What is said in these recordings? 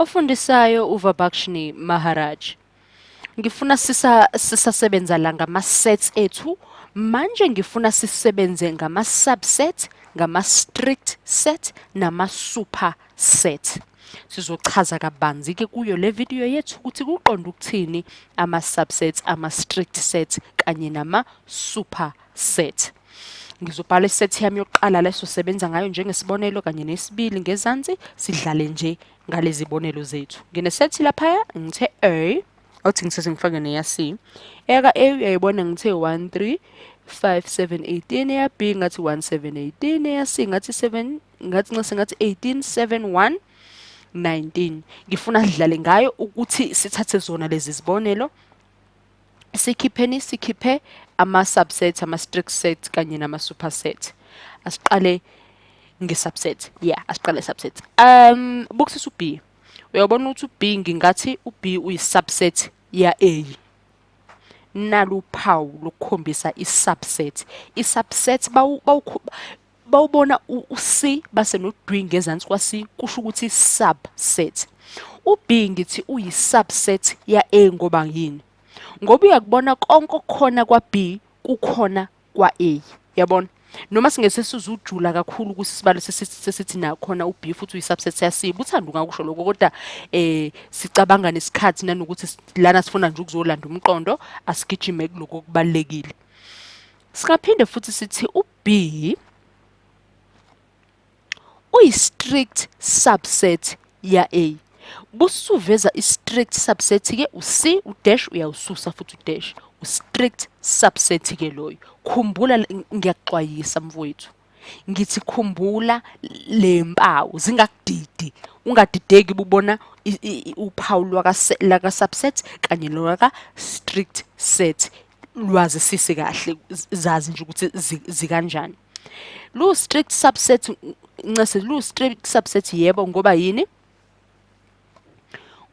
Ofundisayo uVabakshni Maharaj. Ngifuna sisa sisasebenza la ngama-sets ethu. Manje ngifuna sisebenze ngama-subset, ngama-strict set nama-super set. Sizochaza kabanzi-ke kuyo le video yethu ukuthi kuqonda ukuthini ama-subsets, ama-strict set kanye nama-super set. Ngizobhala isethi yami yokuqala la esizosebenza ngayo njengesibonelo kanye nesibili ngezansi, sidlale nje ngalezi bonelo zethu. Nginesethi laphaya, ngithe A, awuthi ngithethe ngifake neya C. Eyaka A uyayibona, ngithe 1 3 5 7 18, eya B ngathi 1 7 18, eya C ngathi 7, ngathi ncese ngathi 18 7 1 19. Ngifuna sidlale ngayo ukuthi sithathe zona lezi zibonelo, sikhipheni, sikhiphe ama-subset, ama-strict set kanye nama-superset. Asiqale nge-subset. Yeah, asiqale subset. Bukisisa u-B. Uyabona ukuthi u-B, ngingathi u-B uyi-subset ya-A. Nalu uphawu lokukhombisa i-subset. I-subset bawubona u-C base no-D ngezansi kwa-C, kusho ukuthi subset. U-B ngithi uyi-subset ya-A ngoba yini? Ngoba uyakubona konke okukhona kwa-B kukhona kwa-A. Yabona? Noma singese sizujula kakhulu kusisibalo sesithi nakhona u-B futhi uyi-subset ya-C. Buthanda ungakusho lokho, kodwa sicabanga nesikhathi nanokuthi lana sifuna nje ukuzolanda umqondo, asigijime kuloko okubalulekile. Singaphinde futhi sithi u-B uyi-strict subset ya-A. Busuveza i-strict subset-ke u-C, u-dash uyawususa futhi u-dash. U-strict subset-ke loyo. Khumbula, ngiyakuxwayisa mfowethu. Ngithi khumbula le mpawu, zingakudidi. Ungadideki ububona uphawu lwaka subset kanye nolwaka strict set. Lwazisise kahle, zazi nje ukuthi zikanjani. Lu strict subset, ncese lu strict subset yebo, ngoba yini?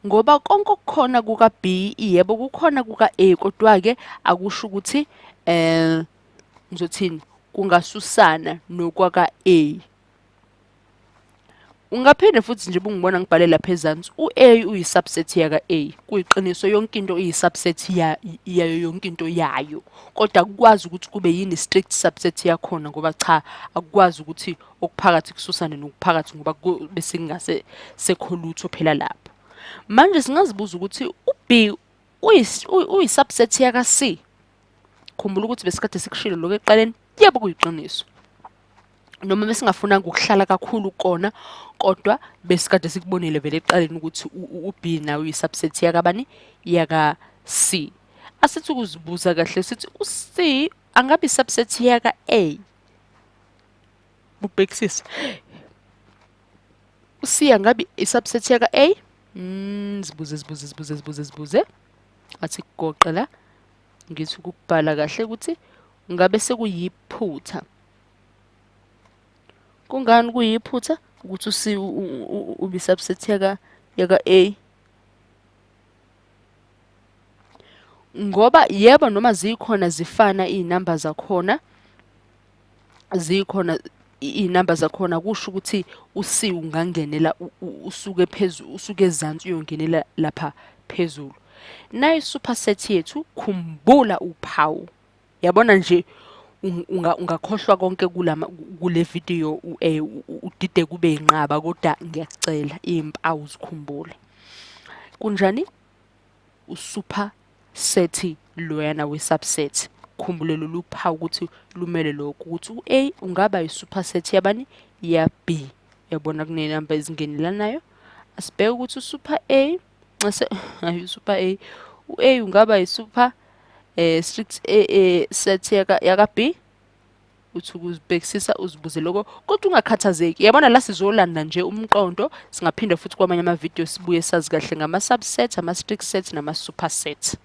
Ngoba konke okukhona kuka B yebo kukhona kuka A, kodwa ke akusho ukuthi ngizothini, kungasusana nokwaka A. Ungaphinde futhi nje bungibona ngibhale lapha ezansi, u-A uyi-subset yaka A. Kuyiqiniso, yonke into iyi-subset yayo, yonke into yayo. Kodwa akukwazi ukuthi kube yini strict subset yakhona, ngoba cha, akukwazi ukuthi okuphakathi kususane nokuphakathi, ngoba bese kungase sekho lutho phela lapho. Manje singazibuza ukuthi u-B uyi-subset yaka C. Khumbula ukuthi besikade sikushilo lokho ekuqaleni. Yebo, kuyiqiniso. Noma besingafunanga ukuhlala kakhulu kona, kodwa besikade sikubonile vele ekuqaleni ukuthi u-B nawe uyi-subset yakabani? Yaka C. Asithi ukuzibuza kahle, sithi u-C angabe i-subset yaka A. Ubhekisisa. U-C angabe i-subset yaka A? Zibuze, zibuze, zibuze, zibuze, zibuze. Athi kugoqe la. Ngithi ukubhala kahle ukuthi ngabe sekuyiphutha. Kungani kuyiphutha ukuthi u-C ube subset yaka A? Ngoba yebo, noma zikhona zifana iy'namba zakhona, zikhona iy'namba zakhona, kusho ukuthi u-C ungangenela usuke phezulu, usuke ezansi uyongenela lapha phezulu. Nayi superset yethu, khumbula uphawu. Yabona nje ungakhohlwa konke kule video, udide kube inqaba, kodwa ngiyakucela iy'mpawu zikhumbule. Kunjani? U-super set loyana we-subset. Khumbule lolu phawu ukuthi lumele lokho, ukuthi u-A ungaba yi-superset yabani? Ya B. Uyabona kunenamba ezingenelanayo. Asibheke ukuthi u-super A, ncese, hayi u-super A, u-A ungaba yi-super strict set yaka B. Uthi ukuzibhekisisa uzibuze lokho, kodwa ungakhathazeki. Yabona la sizolanda nje umqondo, singaphinde futhi kwamanye ama-video sibuye sazi kahle ngama-subset, ama-strict set nama-superset.